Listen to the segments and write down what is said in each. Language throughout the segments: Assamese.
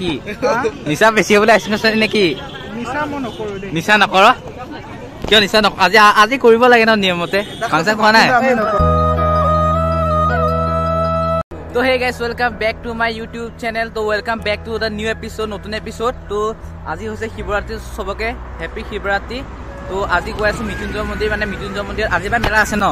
কি নিচা বেছি হ'বলৈ আইচক্ৰীম আছে নেকি? নিচা নকৰ কিয়? নিচা নক আজি আজি কৰিব লাগে ন নিয়মতে। ভাং চাং খোৱা নাই তো। Hey guys, welcome back to my YouTube channel. তো welcome back to the new episode, নতুন এপিছ'ড। তো আজি হৈছে শিৱৰাত্ৰি, চবকে হেপী শিৱৰাত্ৰি। তো আজি গৈ আছোঁ মৃত্যুঞ্জয় মন্দিৰ, মানে মৃত্যুঞ্জয় মন্দিৰত আজি পৰা মেলা আছে ন,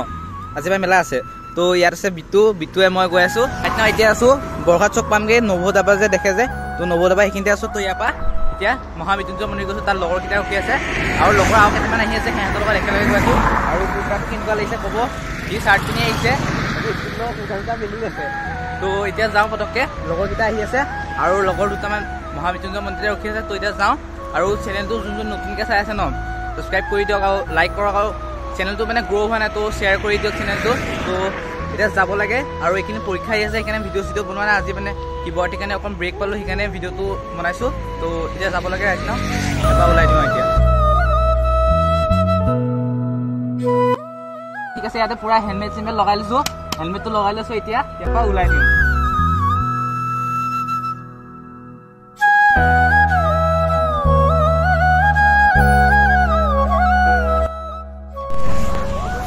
আজি পৰা মেলা আছে। তো ইয়াত আছে বিটু, বিটুৱে মই গৈ আছোঁ। এতিয়া আছোঁ বৰঘাট চক পামগৈ, নৱদাবা যে দেখে যে, তো নৱদাবা সেইখিনিতে আছোঁ। তো ইয়াৰ পৰা এতিয়া মহামৃত্যুঞ্জয় মন্দিৰ গৈছোঁ, তাৰ লগৰকেইটা ৰখি আছে আৰু লগৰ আৰু কেইটামান আহি আছে, সিহঁতৰ লগত একেলগে গৈ আছোঁ। আৰু কুৰ্তাটো কেনেকুৱা লাগিছে ক'ব, সি চাৰ্ট পিন্ধি আহিছে, কুৰ্তা মিলি গৈছে। তো এতিয়া যাওঁ পটককৈ, লগৰকেইটা আহি আছে আৰু লগৰ দুটামান মহামৃত্যুঞ্জয় মন্দিৰতে ৰখি আছে। তো এতিয়া যাওঁ। আৰু চেনেলটো যোন যোন নতুনকৈ চাই আছে ন, ছাবস্ক্ৰাইব কৰি দিয়ক আৰু লাইক কৰক, আৰু চেনেলটো মানে গ্ৰ' হোৱা নাই তো শ্বেয়াৰ কৰি দিয়ক চেনেলটো। তো এতিয়া যাব লাগে আৰু এইখিনি পৰীক্ষা আহি আছে, সেইকাৰণে ভিডিঅ' চিডিঅ' বনোৱা নাই আজি, মানে শিৱৰাত্ৰিৰ কাৰণে অকণ ব্ৰেক পালোঁ, সেইকাৰণে ভিডিঅ'টো বনাইছোঁ। তো এতিয়া যাব লাগে ৰাইট ন, এবাৰ ওলাই দিওঁ এতিয়া। ঠিক আছে, ইয়াতে পূৰা হেলমেট চেলমেট লগাই লৈছোঁ, হেলমেটটো লগাই লৈছোঁ, এতিয়া ইয়াৰ পৰা ওলাই দিওঁ।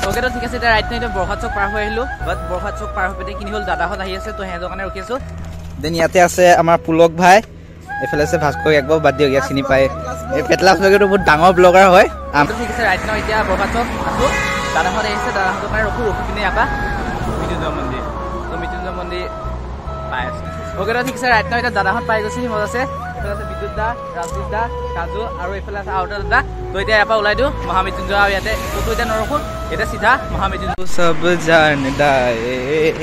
অ'কে, তো ঠিক আছে, এতিয়া ৰাইট এতিয়া বৰঘাট চক পাৰ হৈ আহিলোঁ। বাট বৰঘাট চক পাৰ হৈ পিনে কিনি হ'ল, দাদাহঁত আহি আছে, তো সিহঁতৰ কাৰণে ৰখি আছোঁ। Then ইয়াতে আছে আমাৰ পুলক ভাই, এইফালে আছে ভাস্কৰ, একবাৰ বাদ দিয়ক, ইয়াক চিনি পায়, এই পেটলা ব্লগাৰটো বহুত ডাঙৰ ব্লগাৰ হয়। ঠিক আছে, ৰাইট now এতিয়া বৰঘাট চক আছোঁ, দাদাহঁত আহিছে, দাদাহঁতৰ কাৰণে ৰখোঁ, ৰখি পিনে ইয়াৰ পৰা মৃত্যুঞ্জয় মন্দিৰ, তো মৃত্যুঞ্জয় মন্দিৰ পাই আছোঁ। অ'কে, তো ঠিক আছে, ৰাইট now এতিয়া দাদাহঁত পাই গৈছে, সিহঁত আছে, এইফালে আছে বিদ্যুৎ দা, ৰাজদীপ দা, কাজু, আৰু এইফালে আছে আৰু এটা দাদা। তো এতিয়া ইয়াৰ পৰা ওলাই দিওঁ মহামৃত্যুঞ্জয়, আৰু ইয়াতে ক'তো এতিয়া নৰখোঁ, এতিয়া চিধা মহামৃত্যুঞ্জয়। সব জানদা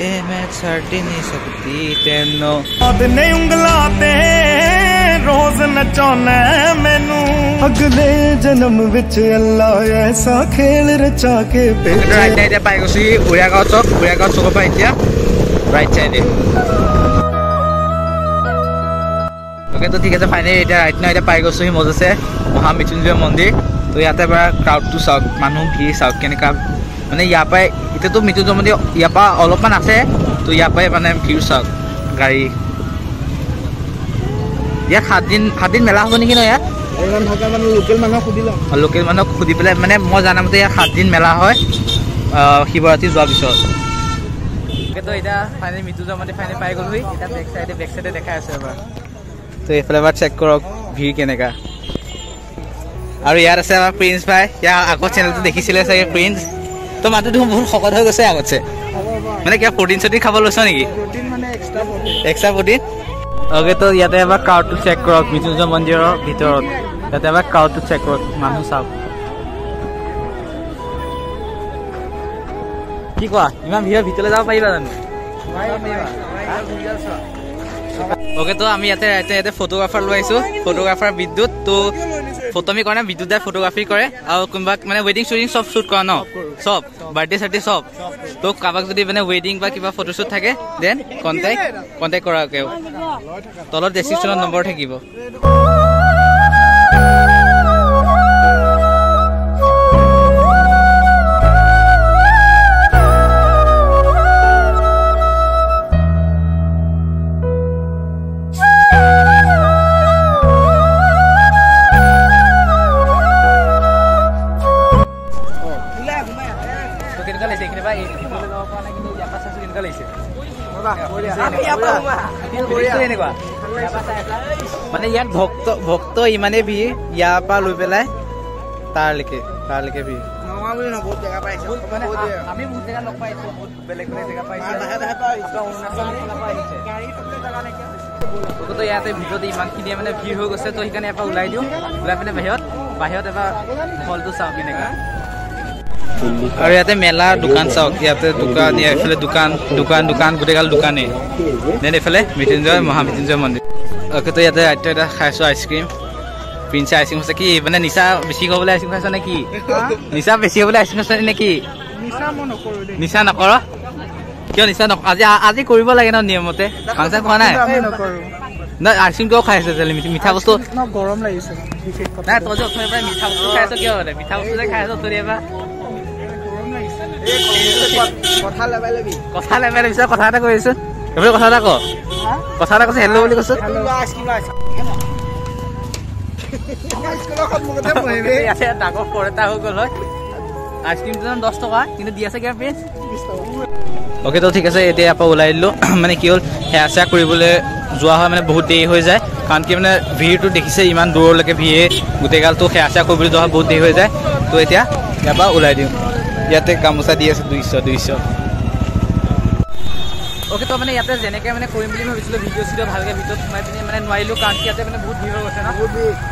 এ मैं छੱਡ नहीं सकती ਤੈਨੂੰ ਨੇ ਉਂਗਲਾਂ ਤੇ ਰੋਜ਼ ਨਚਾਉਣਾ ਮੈਨੂੰ ਅਗਲੇ ਜਨਮ ਵਿੱਚ ਅੱਲਾ ਐਸਾ ਖੇਲ ਰਚਾ ਕੇ ਭੇਜੇ। ৰাইট এতিয়া পাই গৈছো উৰিয়াগাঁও চক, উৰিয়াগাঁও চকৰ পৰা এতিয়া ৰাইট চাইডে। অ'কে, তো ঠিক আছে, ফাইনেলি এতিয়া ৰাইট now এতিয়া পাই গৈছোহি মজ আছে মহামৃত্যুঞ্জয় মন্দিৰ। তো ইয়াতে এবাৰ ক্ৰাউডটো চাওক, মানুহ ভিৰ চাওক কেনেকুৱা, মানে ইয়াৰ পৰাই এতিয়াতো মৃত্যুঞ্জয় মন্দিৰ ইয়াৰ পৰা অলপমান আছে, তো ইয়াৰ পৰাই মানে ভিৰ চাওক গাড়ী। ইয়াত সাতদিন মেলা হ'ব নেকি ন ইয়াত? লোকেল মানুহক সুধি লওঁ, লোকেল মানুহক সুধি পেলাই, মানে মই জানামতে ইয়াত 7 দিন মেলা হয় শিৱৰাত্ৰি যোৱাৰ পিছত। তো এতিয়া ফাইনেলি মৃত্যুঞ্জয় মন্দিৰ ফাইনেলি পাই গ'লোহি। এতিয়া বেক চাইডে দেখাই আছে এবাৰ, তো এইফালে এবাৰ চেক কৰক ভিৰ কেনেকা। আৰু ইয়াত আছে আমাৰ প্ৰিন্স ভাই, ইয়াৰ আগৰ চেনেলটো দেখিছিলে চাগে প্ৰিন্স। তো মানুহটো দেখোন বহুত শকত হৈ গৈছে আগতছে, মানে কিবা প্ৰটিন চটিন খাব লৈছ নেকি? Extra protein. Okay, তো ইয়াতে এবাৰ ক্ৰাউডটো চেক কৰক মৃত্যুঞ্জয় মন্দিৰৰ ভিতৰত, ইয়াতে এবাৰ ক্ৰাউডটো চেক কৰক, মানুহ চাওক। কি কোৱা, ইমান ভিৰৰ ভিতৰলৈ যাব পাৰিবা জানো? অ'কে, তো আমি ইয়াতে ইয়াতে ফটোগ্ৰাফাৰ লৈ আহিছোঁ, ফটোগ্ৰাফাৰ বিদ্যুৎ। তো ফটো আমি কৰা নাই, বিদ্যুৎ দাই ফটোগ্ৰাফি কৰে আৰু কোনোবা মানে ৱেডিং চুৱেডিং চব শ্বুট কৰা ন, চব বাৰ্থডে চাৰ্থডে চব। তো কাৰোবাক যদি মানে ৱেডিং বা কিবা ফটোশ্বুট থাকে, then contact কৰা, তলত ডেছক্ৰিপশ্যনত নম্বৰ থাকিব। কেনেকুৱা লাগিছে এইখিনি পৰা? ভিতৰলৈ যাব পৰা নাই, কিন্তু ইয়াৰ পৰা চাইছো, কেনেকুৱা লাগিছে? কেনেকুৱা মানে ইয়াত ভক্ত ইমানেই ভিৰ, ইয়াৰ পৰা লৈ পেলাই তাৰলৈকে ভিৰ। আমি বহুত জেগা লগ পাইছো, বহুত বেলেগ বেলেগ জেগা পাইছো, তো ইয়াতে ভিতৰত ইমানখিনিয়ে মানে ভিৰ হৈ গৈছে, তো সেইকাৰণে এবাৰ ওলাই দিওঁ, ওলাই পিনে বাহিৰত এবাৰ হলটো চাওঁ কেনেকুৱা। আৰু ইয়াতে মেলা দোকান চাওক, ইয়াতে দোকান, এইফালে দোকান দোকান দোকান, গোটেইগাল দোকানেই। Then এইফালে মৃত্যুঞ্জয় মহামৃত্যুঞ্জয় মন্দিৰ। অ'কে, তো ইয়াতে ৰাতি এটা খাইছোঁ আইচক্ৰীম, প্ৰিন্সে আইচক্ৰীম খাইছে। কি মানে নিচা বেছি খাবলৈ আইচক্ৰীম খাইছ নে কি? নিচা বেছি খাবলৈ আইচক্ৰীম খাইছ নে কি? নিচা নকৰ কিয়? নিচা নক আজি আজি কৰিব লাগে ন নিয়মতে। ভাং চাং খোৱা নাই? নাই, আইচক্ৰীম কিয় খাই আছে? মিঠা বস্তু গৰম লাগিছে। নাই, তই যে অথনিৰ পৰা মিঠা বস্তু খাই আছ কিয়? মানে মিঠা বস্তু যে খাই আছ অথনিৰ পৰা। কথা লেবাই লবি, কথা লেবাই লবি। কথা এটা কৈ আছো। এইফালে কথা এটা ক, কথা এটা কৈছে, হেল্ল' বুলি কৈছো। ইয়াতে ডাঙৰ ফৰ এটা হৈ গ'ল হয়। আইচক্ৰীমটোৰ দাম 10 টকা, কিন্তু দি আছে কিমান প্ৰিন্স? অ'কে, তো ঠিক আছে, এতিয়া ইয়াৰ পৰা ওলাই দিলোঁ। মানে কি হ'ল, সেৱা চেৱা কৰিবলৈ যোৱা হয় মানে বহুত দেৰি হৈ যায়, কাৰণ কি মানে ভিৰটো দেখিছে ইমান দূৰলৈকে ভিৰে গোটেই গালটো, সেৱা চেৱা কৰিবলৈ যোৱা হয় বহুত দেৰি হৈ যায়। তো এতিয়া ইয়াৰ পৰা ওলাই দিওঁ। ইয়াতে গামোচা দি আছে 200 200। অ'কে, তো মানে ইয়াতে যেনেকৈ মানে কৰিম বুলি ভাবিছিলোঁ ভিডিঅ' চিডিঅ' ভালকৈ ভিতৰত সোমাই পিনি মানে নোৱাৰিলোঁ, কাৰণ কি ইয়াতে মানে বহুত ভিৰ হৈ গৈছে ন,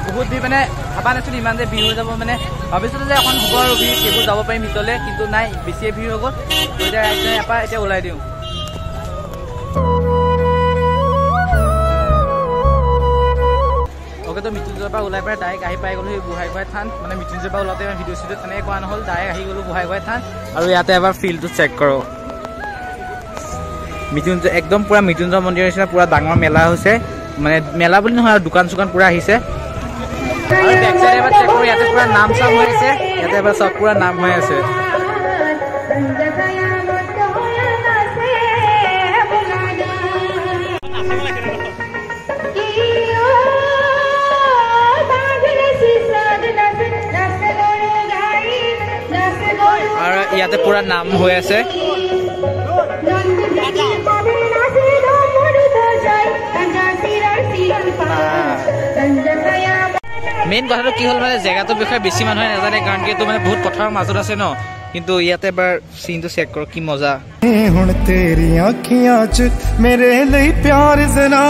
বহুত ভিৰ। মানে ভাবা নাছিলোঁ ইমান যে ভিৰ হৈ যাব, মানে ভাবিছিলোঁ যে এখন হ'ব আৰু ভিৰ, সেইবোৰ যাব পাৰিম ভিতৰলৈ, কিন্তু নাই, বেছিয়ে ভিৰ হৈ গ'ল। তো এতিয়া ইয়াৰ পৰা এতিয়া ওলাই দিওঁ। অ'কে, তো মৃত্যুঞ্জয়ৰ পৰা ওলাই পেলাই ডাইৰেক্ট আহি পাই গ'লোঁ সেই বুঢ়াই গোহাঁই থান। মানে মৃত্যুঞ্জয়ৰ পৰা ওলাওঁতে ইমান ভিডিঅ' চিডিঅ' তেনেকৈ কৰা নহ'ল, ডাইৰেক্ট আহি গ'লোঁ বুঢ়াই গোহাঁই থান। আৰু ইয়াতে এবাৰ ফিল্ডটো চেক কৰোঁ। মৃত্যুঞ্জয় একদম পূৰা মৃত্যুঞ্জয় মন্দিৰৰ নিচিনা পূৰা ডাঙৰ মেলা হৈছে, মানে মেলা বুলি নহয় আৰু দোকান চোকান পূৰা আহিছে। আৰু বেক চাইডে এবাৰ চেক কৰোঁ, ইয়াতে পূৰা নাম চাম হৈ আছে, ইয়াতে এবাৰ চব পূৰা নাম হৈ আছে। আৰু ইয়াতে পূৰা নাম হৈ আছে। মেইন কথাটো কি হ'ল মানে জেগাটোৰ বিষয়ে বেছি মানুহে নাজানে, কাৰণ কি এইটো মানে বহুত পথাৰৰ মাজত আছে ন। কিন্তু ইয়াতে এবাৰ চিনটো চেক কৰক, কি মজা। ਹੁਣ ਤੇਰੀਆਂ ਅੱਖੀਆਂ 'ਚ ਮੇਰੇ ਲਈ ਪਿਆਰ ਜ਼ਰਾ।